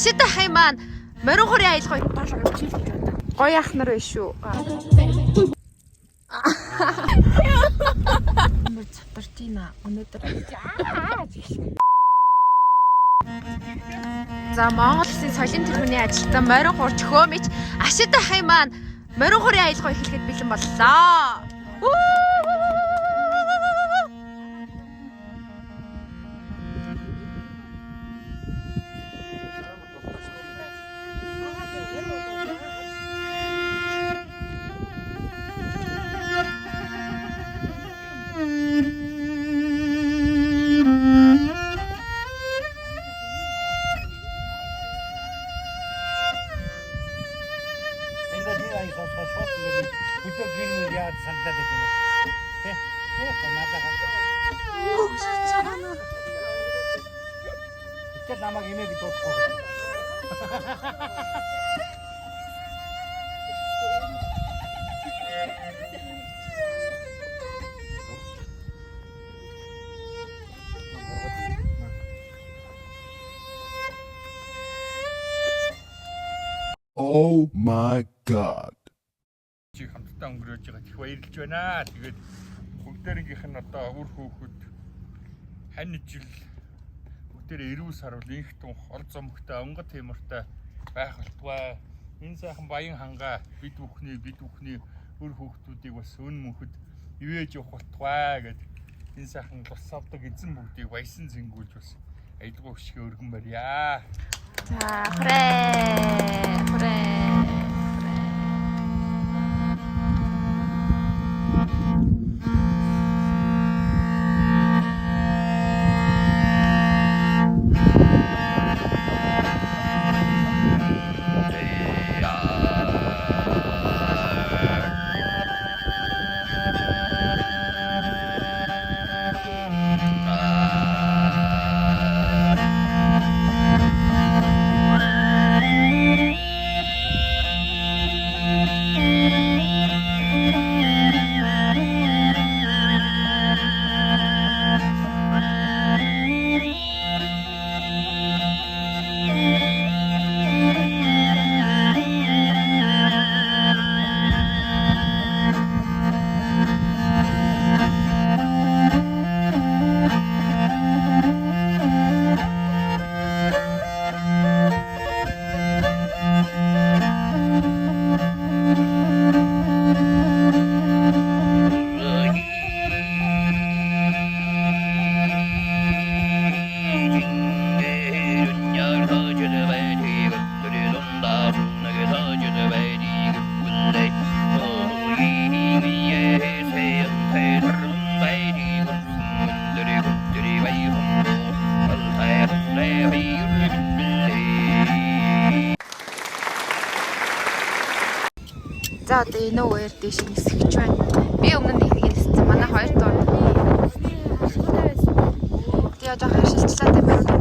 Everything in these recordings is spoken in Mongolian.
Ашид ахын маань морин хурын аялгаа доош орчих гэж байна. Гоё ах нар биш үү? Мөр цатарчина өнөөдөр. За, Монгол Улсын соёлын тэргүүний ажилтан морин хур чөхөөмич Ашид ахын маань морин хурын аялгаа эхлэхэд бэлэн боллоо. Ингээд энэ аяг сонсохоор шууд ингээд өдөр гэрмэр яаж санагдаад байх юм бэ? Тэ? Тэ надад. Гэтэл намайг имээ гэж дуудахгүй байна. Oh my God. Чи хамтдаа өнгөрөөж байгаа их баярлж байна. Тэгээд бүгдээрийнх нь одоо үр хүүхэд хань жил бүгдээрээ эрүүл сарвал инх тунх ол зомгтой онгод тиймэртэй байх болтугай. Энэ сайхан баян хангаа бид бүхний үр хүүхдүүдийг бас өн мөнхөд ивэж явах болтугай гэд энэ сайхан тус авдаг эзэн бүгдийг баясан зингүүлж бас аялгау хөшгөө өргөн барья. За, хүрээ. Хүрээ. За, одоо энэ үеэр дээш нисгэж байна. Би өмнө нь нэг ниссэн. Манай хоёр дуу. Тэгээ жоо харшилчлаа тийм байна.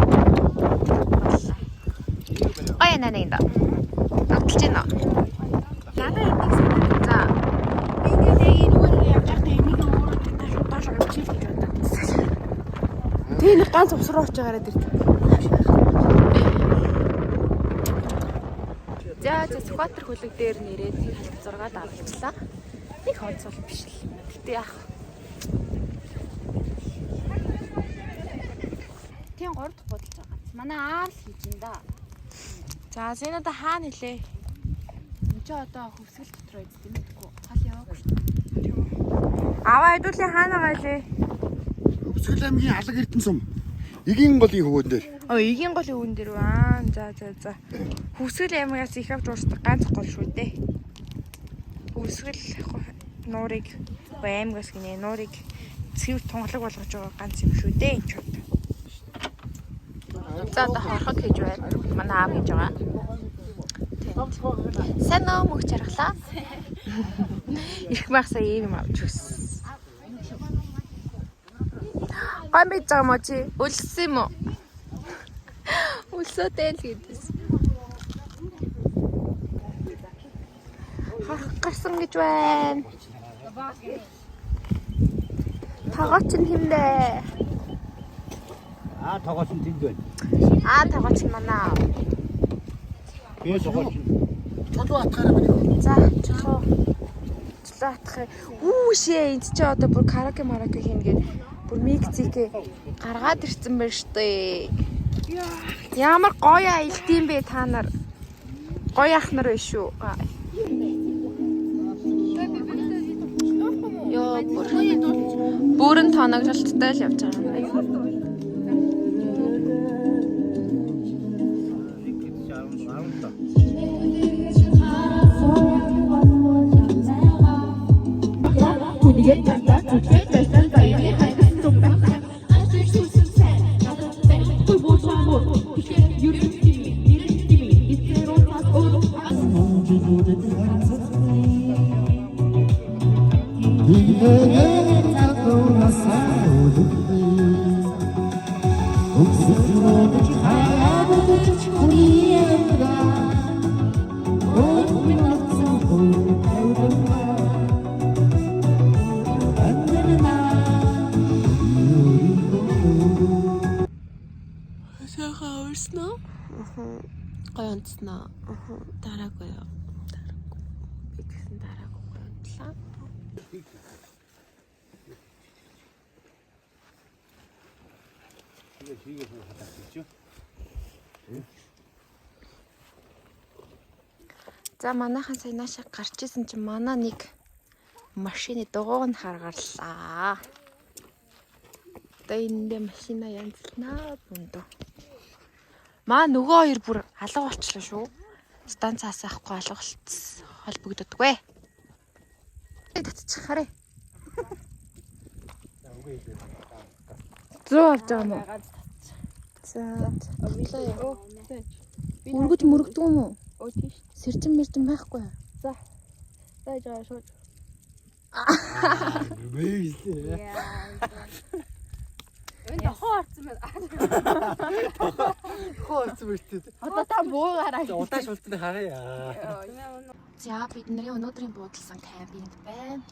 Гоё нэ нэг да. Нуталж байна уу? Надад нэг санаа. За, Би ингээд яг энэ үгээр явж байхдаа энийг өөрөө доош орчих гэж бодод. Тэгээ нэг ганц ус руу очиж гараад ирдэг. За, за, Сүхбаатар хөлөг дээр нэрээд нэг халт зургаад авалчлаа. Нэг хооцол биш л. Гэтэ яах. Тийм 3 дахь бодолж байгаа. Манай аав л хийж ин да. За, зэн одоо хаана нилээ? Энд чи одоо хөвсгөл дотор байж тийм мэдгүй. Хал яваагүй шүү. Аваа хэдүүлээ хаана гайлээ? Хөвсгөл аймгийн Алаг Эрдэнэ сум. Эгийн голын хөвөн дээр. Оо, эгийн голын өвөн дээр аа. За, за, за. Хөвсгөл аймагаас их авч уурсдаг ганц гол шүү дээ. Хөвсгөл нуурыг аймагаас гинэ нуурыг цэвэр тунгалаг болгож байгаа ганц юм шүү дээ энэ ч удаа. За, одоо хорхог хийж байна. Манай аав хийж байгаа. Тийм. Сайн уу, мөх жаргалаа. Ирэх байхсаа ийм юм авч өгсөн. Гой мэдж байгаа мó чи? Үлссэн юм уу? Үлсөөтэй л гэдээс. Хорхог гарсан гэж байна. Тогооч нь хэмдэ. Аа, тогоосон тэнд байна. Аа, тогооч нь манай аав. Би зогоож. Чулуу атгаараа миний. За, чулуу. Чулуу атах. Үү шээ, энд чи одоо бүр караоке мараоке хийнэ гээд бүр микцикээ гаргаад ирсэн байна штэ. Ямар гоё аялт юм бэ та нар. Гоё ах нар биш үү? Йоо бүр. Бүрэн тоноглолттой л явж байгаа юм байна. Сайхан урснаа. Гоё унтснаа. Дараагүй юу. Дараагүй. Би гэсэн дараагүй гоё унтлаа. За манайхан сая наашаа гарч исэн чинь манай нэг машины дугуйг нь харгарлаа. Одоо энэндээ машина янзлнаа бүндөө. Маа нөгөө хоёр бүр алга болчлоо шүү. Станцаас авахгүй алга болцсон. Холбогдодгүй. Татчих харъя. 100 авч байгаа юм уу? За. Өргөж мөрөгдөг юм уу? Сэржин мэржин байхгүй юу? Одоо та буугаараа. Удааш үлдэн харъя. За бидний өнөөдрийн буудалсан кампинг байна.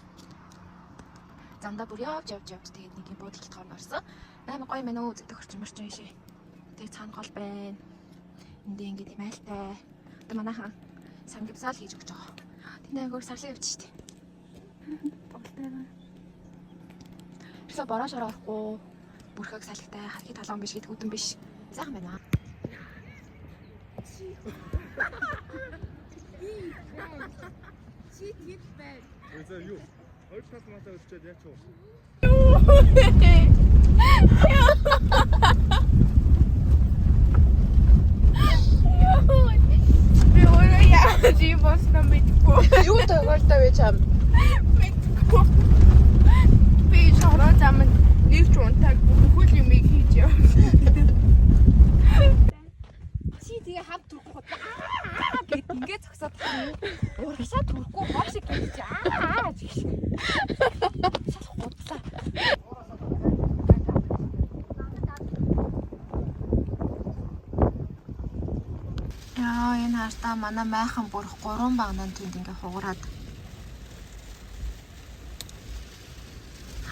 Замдаа бүр явж явж явж тэгээд нэг юм буудалд хооронд орсон. Амар гоё мэн үү зэдэх орчин морчин шээ. Тэгээд цаана гол байна. Эндээ ингээд юм айлтай. Одоо манайхан самгивсаал хийж өгч байгаа. Тэнд айгуур сарлаг явчих штеп. Боолтой байна. Ерөөсө бороо шороо орохгүй бүрхэг салхитай хархи талаан биш гэдэг үдэн биш. Сайхан байна. Би өөрөө яаж юм босноо мэдэхгүй. Юу тохиолдоо вэ чам? Мэдэхгүй. Би шороо замд нэг ч унтаагүй бүхэл юмыг хийж явсан. Чи тэгээ хамт төрөхгүй аа гэд ингээ зогсоод тах юм. Урагшаа төрөхгүй хоо шиг гэж аа гэх шиг. Шал худлаа. Яа энэ хартаа манай майхан бүрх 3 багнан тэнд ингээ хугараад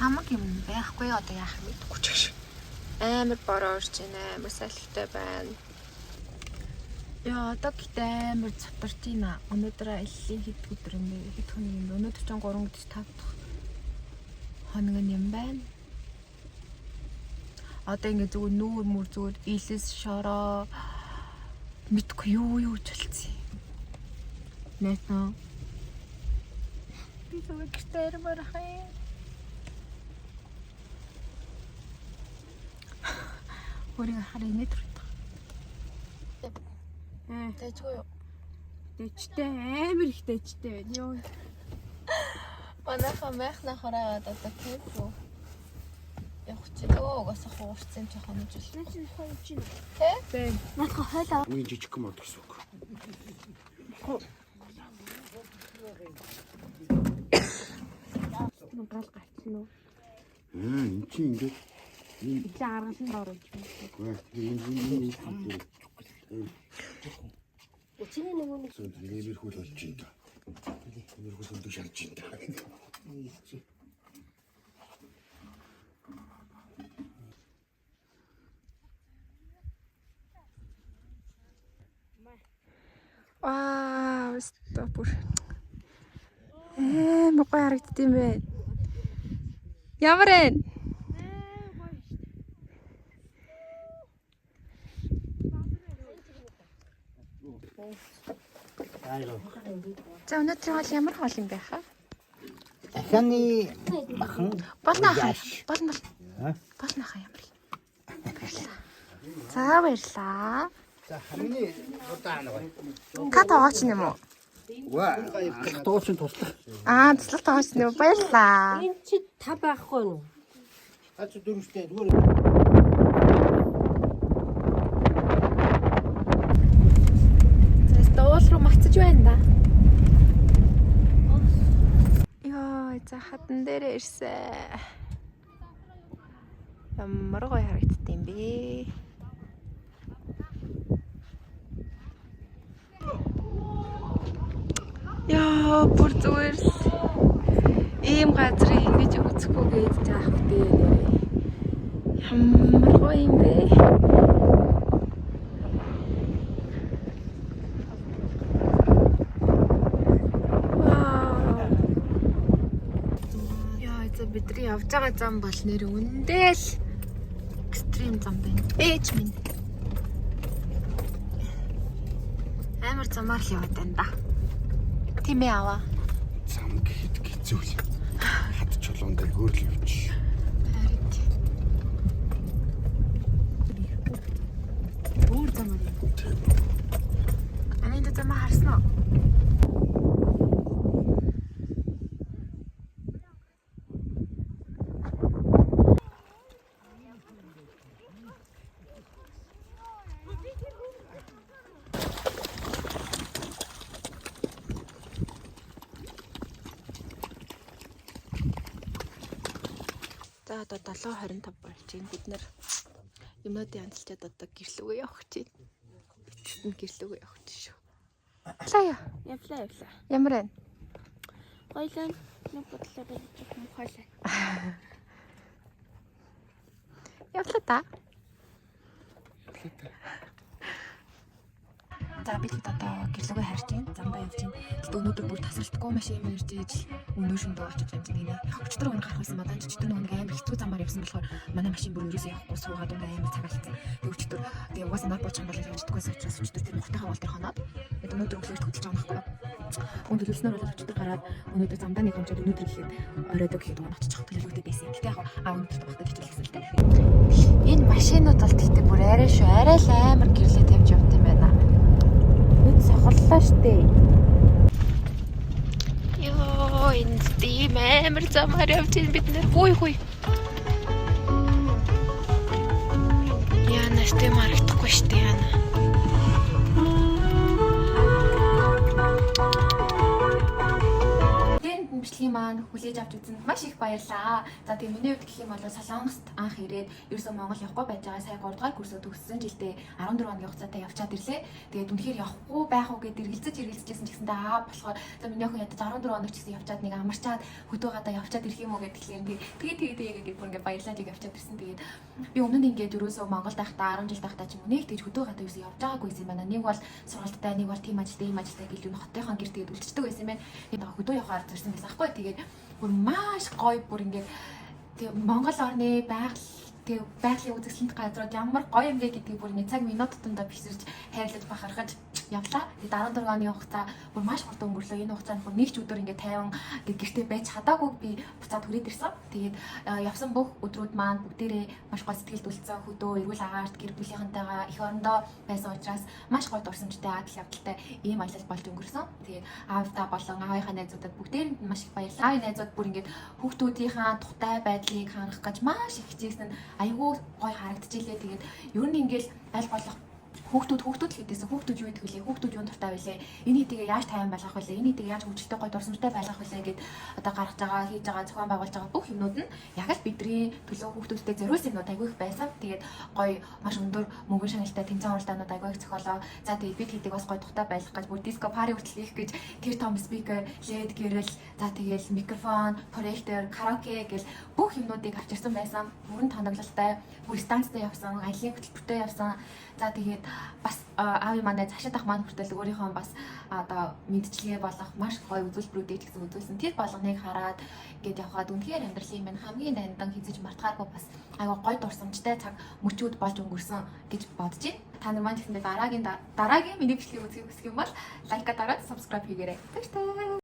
хамаг юм байхгүй одоо яах юм мэдэхгүй ч гэж. Амар бороо орж байна, амар салхитай байна. Яа, одоо гэтээ амар цутарч байна. Өнөөдөр аяллаа хэд өдөр юм бэ? Хэд хоног юм бэ? Өнөөдөр ч 3 гэдэг 5 дахь хоног нь юм байна. Одоо ингээ зүгээр нүүр мүр зүгээр илс шороо мэдгүй юу юу ч болцсон. Нэтэн. Би зүгээр гэртээ ирмээр ах юм. Өөрийгөө хараа инээ төрөх. Тэжгүй юу? Дэжтэй амар их дэжтэй байна. Йоо. Манайхан майхнаа хораагаад одоо кемп руу явах чи өө угаасаа хуурсан юм чи хонож л. Тэ? Үгүй жижиг юм од гэсэн үг. Гал гарчлаа уу? Аа, эн чинь ингээд Эглээ аргаланд оруулж байна. үгүй энэ энэ энэ энэ. Чиний нөгөө нэг иймэрхүү л болж байна да. Иймэрхүү л өндөг шарж байна да. Вау, өстө бүр. Амар гоё харагдд юм бэ. Ямар вэ? За өнөөдрийн хоол ямар хоол юм бэ хаа? Дахианы махан Болно хаа. Болно болно. Болно хаа ямар юм. Баярлалаа. За баярлаа. За хамгийн удаан нэг. Ка тоогооч юм уу? Ва дуучин туслах. Аа, туслах тоогооч юм уу? Баярлалаа. Энэ чи та байхгүй юу? Хац дөрвтэй зүгээр. За уул руу мацаж байна да. Йоо, за хадан дээр ирсэн. Ямар гоё харагдд юм бэ? Йоо, бүр зүгээр л ийм газрыг ингэж үзэхгүй гэж заах вэ нэрээ. Ямар гоё юм бэ? Вау. Яа, за бидний явж байгаа зам бол нэр үндэ л экстрим зам байна. Ээж минь. Амар замаар л яваад байна да. Тийм ээ аваа. Зам гэхэд хэцүү л. Хад чулуун дээр хөөрл явчих. Харин тийм. Өөр замаар юм. Аны энэ замаа харсан уу? За одоо 7:25 болж байна. Бид нэр юмнуудын янзлчаад одоо гэрлүүгээ явах гэж байна. Эцэст нь гэрлүүгээ явах гэж шүү. Явлаа. Явлаа явлаа. Ямар вэ? Гоёлоо нэг бодлоо байж мухайлаа. Явлаа та. За бид хэд одоо гэрлүүгээ харж байна. Замдаа явж байна. Тэгтээ өнөөдөр бүр тасралтгүй машин юм ирж ижил өнөө шөндөө очиж амжина гинэ. Өчтөр өгн гарах байсан мадаа ч өчтөр нөгөө нэг амар хэцүү замаар явсан болохоор манай машин бүр ерөөсөө явахгүй суугаад өнөө амар цаг алдсан. Тэгээ өчтөр тэгээ угаасаа нар буучих юм бол явж чаддаггүйсэн учраас өчтөр тэр мухтайхан уул дээр хоноод тэгээд өнөөдөр өглөөрт хөдөлж байгаа юм байхгүй юу? Үн төлөвлөснөр бол өчтөр гараад өнөөдөр замдаа нэг хомжоод өнөөдөр гэхэд оройдоо гэхэд өгн очиж явах төлөвлөгөөтэй байсан. Гэтэ яг аа өнөөдөр багтаа хичээлсэн л дээ. Энэ машинууд бол тэгтээ бүр арай шүү. Арай л амар гэрлээ тавьж явд юм байна. Нүд сохорлоо штэ. Йоо, энэ тийм амар замаар явж байна бид нэр. Хүй хүй. Яана стэм харагдахгүй штэ яана. Энэ бичлэгийн маань хүлээж авч үзсэнд маш их баярлалаа. За тэгээ миний хувьд гэх юм бол Солонгост анх ирээд ерөөсөө Монгол явахгүй байж байгаа сая 3 дугаар курсөө төгссөн жилдээ 14 хоногийн хугацаатай явчаад ирлээ. Тэгээд үнэхээр явахгүй байх уу гэдээ эргэлзэж эргэлзэжсэн ч гэсэндээ аа болохоор за миний охин ядаж 14 хоног ч гэсэн явчаад нэг амарчаад хөдөө гадаа явчаад ирэх юм уу гэдэг тэгэхээр тэгээ тэгээ тэгээ тэгээ бүр ингээд баярлаад яг явчаад ирсэн. Тэгээд би өмнө нь ингээд ерөөсөө Монголд байхдаа 10 жил байхдаа ч юм уу нэг тэгж хөдөө гадаа ерөөсөө явж байгаагүй юм байна. Нэг бол сургалттай, нэг бол тийм ажилтай, ийм ажилтай гэл юм хотынхон гэр тэгээд үлдчихдэг байсан юм байна. Тэгээд хөдөө явахаар зорьсон байсан аахгүй. Тэгээд бүр маш гоё бүр ингээд тэг Монгол орны байгаль тэг байгалийн үзэсгэлэнт газрууд ямар гоё юм бэ гэдгийг бүр ингэ цаг минут тутамдаа бисэрч хайрлаж бахархаж явлаа. Тэгээд 14 оны хугацаа бүр маш хурдан өнгөрлөө. Энэ хугацаанд бүр нэг ч өдөр ингэ тайван ингэ гэртээ байж чадаагүй би буцаад хүрээд ирсэн. Тэгээд явсан бүх өдрүүд маань бүгдээрээ маш гоё сэтгэлд үлдсэн. Хөдөө эрүүл агаарт гэр бүлийнхэнтэйгээ эх орондоо байсан учраас маш гоё дурсамжтай адал явдалтай ийм аялал болж өнгөрсөн. Тэгээд аавдаа болон аавынхаа найзуудад бүгдээрэнд нь маш их баярлалаа. Аавын найзууд бүр ингээд хүүхдүүдийнхаа тухтай байдлыг хангах гэж маш их хичээсэн нь айгүй гоё харагдчихлээ. Тэгээд ер нь ингээд аль болох хүүхдүүд хүүхдүүд л гэдээсэн хүүхдүүд юу идэх вүлээ хүүхдүүд юун дуртай вүлээ энэ хэдийгээ яаж тайван байлгах вүлээ энэ хэдийгээ яаж хөгжилтэй гоё дурсамжтай байлгах вүлээ гэд одоо гаргаж байгаа хийж байгаа зохион байгуулж байгаа бүх юмнууд нь яг л бидний төлөө хүүхдүүдтэй зориулсан юмнууд айгүй их байсан. Тэгээд гоё маш өндөр мөнгөн шаналтай тэмцээн уралдаанууд айгүй их зохиолоо. За тэгээд бид хэдийг бас гоё тухтай байлгах гэж бүр диско пари хүртэл хийх гэж тэр том спикер, LED гэрэл, за тэгэл микрофон, проектор, караоке гэл бүх юмнуудыг авчирсан байсан. Бүрэн тоноглолтой, бүр станцтай явсан, аялын хөтөлбөртэй явсан. За тэгээд бас аавын манай цаашаа дах маань хүртэл өөрийнхөө бас одоо мэндчилгээ болох маш гоё үзүүлбэрүүдийг ч гэсэн үзүүлсэн. Тэр болгоныг хараад ингээд явхад үнэхээр амьдралын минь хамгийн дандан хизэж мартахааргүй бас айгүй гоё дурсамжтай цаг мөчүүд болж өнгөрсөн гэж бодож байна. Та нар маань ч гэсэндээ дараагийн дараагийн миний бичлэгийг үзэхийг хүсэх юм бол like аа дараад subscribe хийгээрэй. Баяртай.